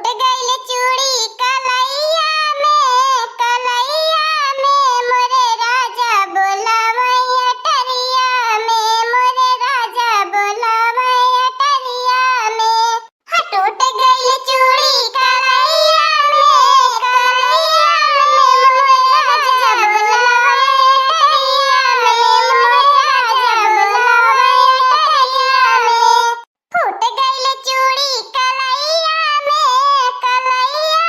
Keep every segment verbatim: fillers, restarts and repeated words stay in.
गइल चूड़ी कलैया में, कलैया में मोरे राजा बोलावैया टरिया में, मोरे राजा बोलावैया टरिया में। हाँ, टूट गइल चूड़ी कलैया में, कलैया में मोरे राजा बोलावैया टरिया में, मोरे राजा बोलावैया टरिया में। फूट गइल चूड़ी कलैया में, कलैया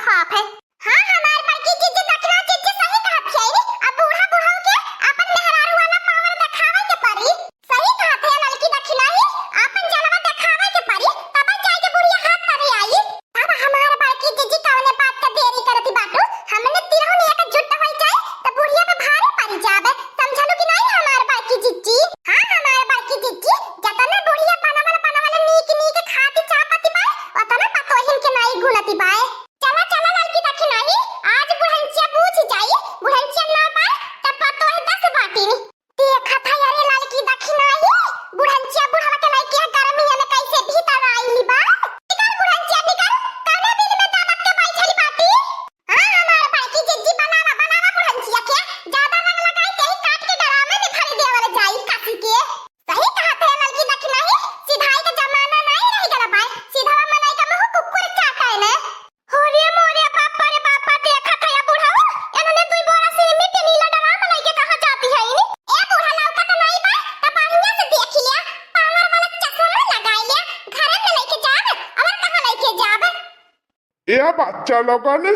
खौफ है। हाँ, हमार बड़की जिज्जी दखिना जिज्जी सही कहत है नी। अब बूढ़ा बुढ़ऊ के अपन मेहरारू वाला power देखावे के पड़ी। सही कहत है ललकी दखिना ही, अपन जलवा देखावे के पड़ी, तब जाए के बुढ़िया हाथ करे आई। अब हमार बड़की जिज्जी कवने बात का देरी करती बाटू, हमने तिरहुन एकजुट होइ जाए त बुढ़िया पे भारी पड़ी जाबे, समझलू कि नाहीं हमार बड़की जिज्जी? हाँ, हमार बड़की जिज्जी, जतना बुढ़िया बनावल बनावल नीक नीक खाती चापती बाय, ओतना पतोहिन के नाहीं गुणती बाय। चला, चला, ललकी दखिनाही, आज बुढ़ंचिया बूझ जाई, बुढ़ंचिया ना पाए, तब पतोह दस बाटिन। देखत है, अरे ललकी दखिनाही, बुढ़ंचिया बुढ़वा के लइके गर्मिया में कैसे भीतर आइली बा। निकर बुढ़ंचिया निकर, कौना बिल में दबक के बैठल बाटी? हाँ, हमार बड़की जिज्जी बनावा, बनावा बुढ़ंचिया के, ज्यादा रंग लगाई, तेही काट के डरामे में भर देवल जाई कसी के। सही कहत है ललकी दखिनाही, सिधाई के जमाना नाहीं रह गल बाय, सिधवा मनई का मुँह कुकुर चाटे ने। हो रे मोरे बापा रे बापा, देखत है बुढ़ऊ, एनने दुई बोरा सिरमिट नीला डराम लइके कहाँ जाती है इनी? ए बूढ़ा लौकत नाहीं बा, त बढ़िया से देख लिया, power वाला चश्मा लगा लिया, घरे में लइके जाब, और कहाँ लइके जाब? ए बच्चा लोगन,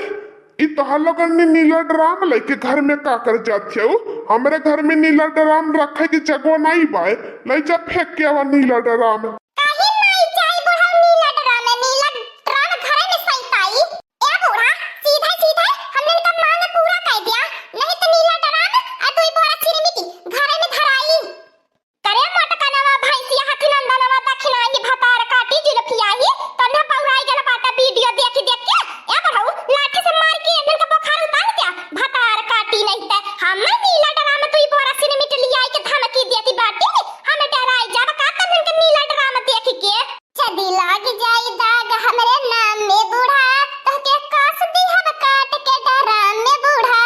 ई तोहार लोगन ने नीला डराम लइके घर में का कर जात हऊ? हमरे घर में नीला डराम रखे के जगह नाहीं बाय, लइ जा फेंक के आवा नीला डराम। काहे नाहीं जाई बुढ़ऊ नीला डराम, नीला डराम घरे में सैताई। ए बूढ़ा, सीधे सीधे हमने का मांग पूरा कर दिया, नहीं तो नीला डराम आ दुई बोरा सिरमिटी घरे में धराई। करे मोटकनवा भैंसिया हथी नंदनवा दखिनाही भतार काटी जुलफियाही, तन्हा पौराई गल बाटा video देखि देखि के। ए बुढ़ऊ, लाठी से मार के इनका बोखार उतार द्या, भतार काटी नहीं ते। हम नीला डराम दुई बोरा सिरमिट लियाई के धमकी देती बाटी, हम डराई जाब का तन्हन के नीला डराम देखि के। जदी लाग जाई दाग हमरे नाम में बूढ़ा, तोहके कास दिहब काट के डराम में बूढ़ा।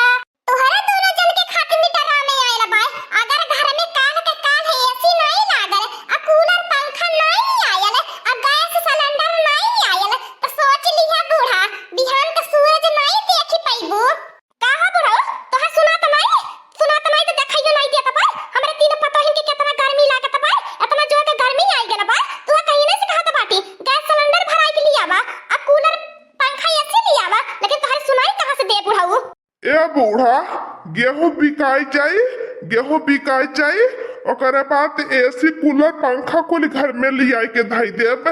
तोहरा दोनों जन के खातिर में डरामे आयल बाय। अगर घर में काल के काल AC नाहीं लागल, आ cooler पंखा नाहीं आयल, आ gas cylinder नाहीं आयल, त सोच लिहा बूढ़ा, बिहान के सूरज नाहीं देखि पइबू। का हो बुढ़ऊ, तोहर सुनात नाहीं? सुनात नाहीं त देखाइयो नाहीं देत बाय। हमरे तीन पतोहिन के केतना गर्मी लागत बाय, एतना जोर के गर्मी आइ गल बाय। तू कहीं नहीं से कहत बाटी, gas cylinder भराई के लियावा, आ cooler पंखा AC लियावा, लेकिन तोहरे सुनाई कहाँ से दे बुढ़ऊ? ए बूढ़ा, गेहूं बिकाई जाई, गेहूं बिकाई जाई, ओकरे बाद AC, cooler, पंखा कुल घर में लियाई के धई देब,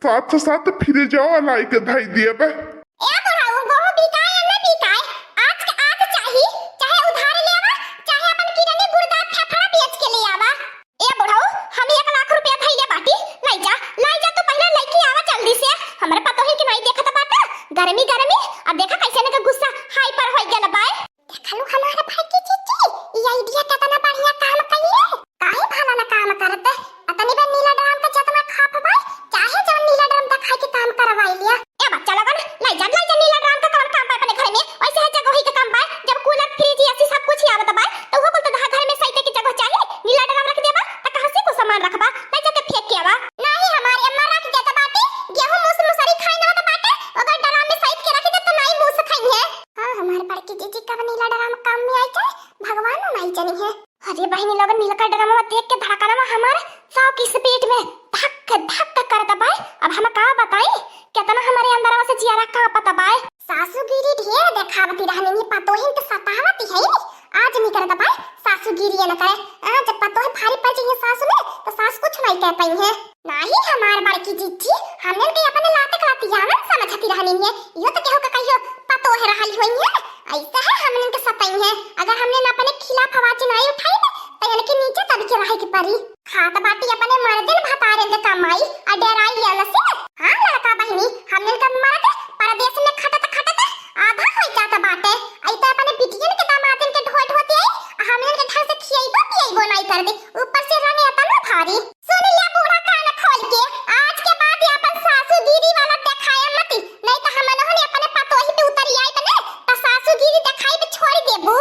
साथ साथ फ्रिजवा लाई के धई देब। ए बुढ़ऊ, गेहूं बिकाए या न बिकाए, आज के आज चाही, चाहे उधार लेवा, चाहे अपन किडनी गुर्दा फेफड़ा बेच के ले आवा। ए बुढ़ऊ, हम एक लाख रुपया धइले बाटी, लइ जा, लइ जा, तू पहिले लइके आवा जल्दी से। हमरे पतोहिन के नाई देखत बाटा, गर्मी गर्मी, अब देखा कैसे इनका गुस्सा hyper होइ गल बाय। देखलू हमार भाई की जीजी, ई idea केतना बढ़िया काम कइले। काहे भला न काम करते, अतनी बे नीला ड्राम के जतना खाप बाय, चाहे जवन नीला ड्राम देखाई के काम करवाई लिया। ए बच्चा लोगन, लइ जा, लइ जा नीला ड्राम का कवन काम बा अपने घर में? वैसे है जगह ही के काम बा, जब cooler, fridge, AC सब कुछ ही आवत बा, तो वो कुल तो दहा घर में सैते की जगह चाही। नीला ड्राम रख देबा, त कहाँ से कुछ सामान रखबा? लइ जाके फेंक के आवा। नाही, हमार अम्मा रख देत बाटे, गेहूं मूस मुसरी खाए न होत बाटे, अगर ड्राम में सैत के रख दे तो नाही मूस खाई है। हाँ, हमार बड़की जीजी कब नीला ड्राम काम में आई जाए, भगवान नाही जानी है। अरे बहिनी लोगन, नीलका ड्रामवा देख के धड़कनवा हमार सौ की speed में धक धक करत बाय। अब हम का बताई, केतना हमरे अंदरवा से जियरा कांपत बाय। सासुगिरी ढेर देखावती रहनी, पतोहिन के सतावती है, आज निकरत बाय सासुगिरी न करे। आज पतोह भारी पड़ जइहे सासु में, तो सास कुछ नहीं कह पाई है। नाही हमार बड़की जीजी, हमने के अपने लाते कलातियावन समझती रहनी है, यो तो केहू के कहियो पतोह रहल होई है। ऐसे है हमनन के सतई है, अगर हमने न अपने खिलाफ आवाज नहीं उठाई न, तो इनके नीचे दब के रहे के पड़ी। खात बाटी अपने मर्दन भतारन के कमाई, आ डेराई ये न से। हाँ लड़का बहिनी, हमनन के मर्द परदेश में खटत खटत आधा होइ जात बाटे। आई तो अपने बिटियन के दामादन के ढोए ढोते आई, आ हमनन के ढंग से खियइबो पियइबो नहीं कर दे, ऊपर से रंग एतना भारी। सुन ले बूढ़ा कान खोल के, आज के बाद ये अपन सासुगिरी वाला देखाया मती, नहीं तो हम लोगन अपने पतोही पे उतर आए बने, तो सासुगिरी देखाई पे छोड़ देबू।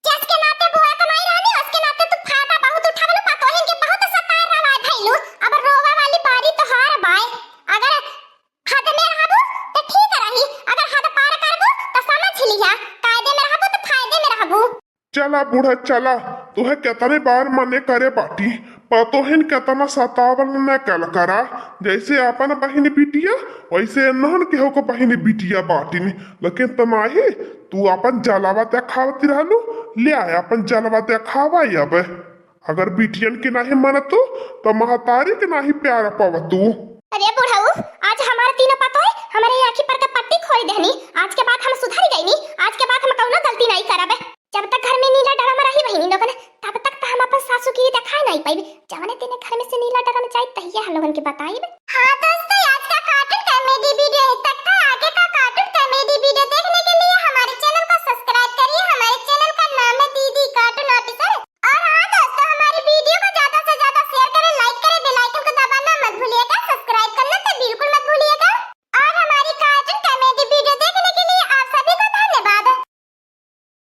जस के नाते बुआ कमाई रहनी, उसके नाते तू फायदा बहुत उठावलू, पतोहिन के बहुत सताए रवाए भइलू। अब रोवा वाली बारी तोहार बाय। अगर हद में रहबू तो ठीक रही, अगर हद पार करबू तो समझ लिहा, कायदे में रहबू तो फायदे में रहबू। चला बूढ़ा चला, तुहे केतने बार मने करे बाटी, पतोहिन के तना सतावल न कल करा, जैसे आपन बहिन बिटिया वैसे नहन केहू के बहिन बिटिया बाटिन। लेकिन तमाही, तू आपन जलवा देखावत रहलू, ले आय आपन जलवा देखावा। अब अगर बिटियन के नाही मनतू तो महतारी के नाही प्यार पवतू। अरे बुढ़ऊ, आज हमार तीनों पतोह हमरे आँखी पर के पट्टी खोई देहनी। आज के बाद हम सुधर गईनी। आज के बाद हम कौनो गलती नहीं करब। जब तक घर में नीला डरम रही बहिनी लोगन, तब तक तो हम अपन सासू के देखाए नहीं पाइब। जवने दिन घर में से नीला डरम जाई, तहिया हम लोगन के बताइब। हाँ दोस्तों, आज का कार्टून कॉमेडी वीडियो यहीं तक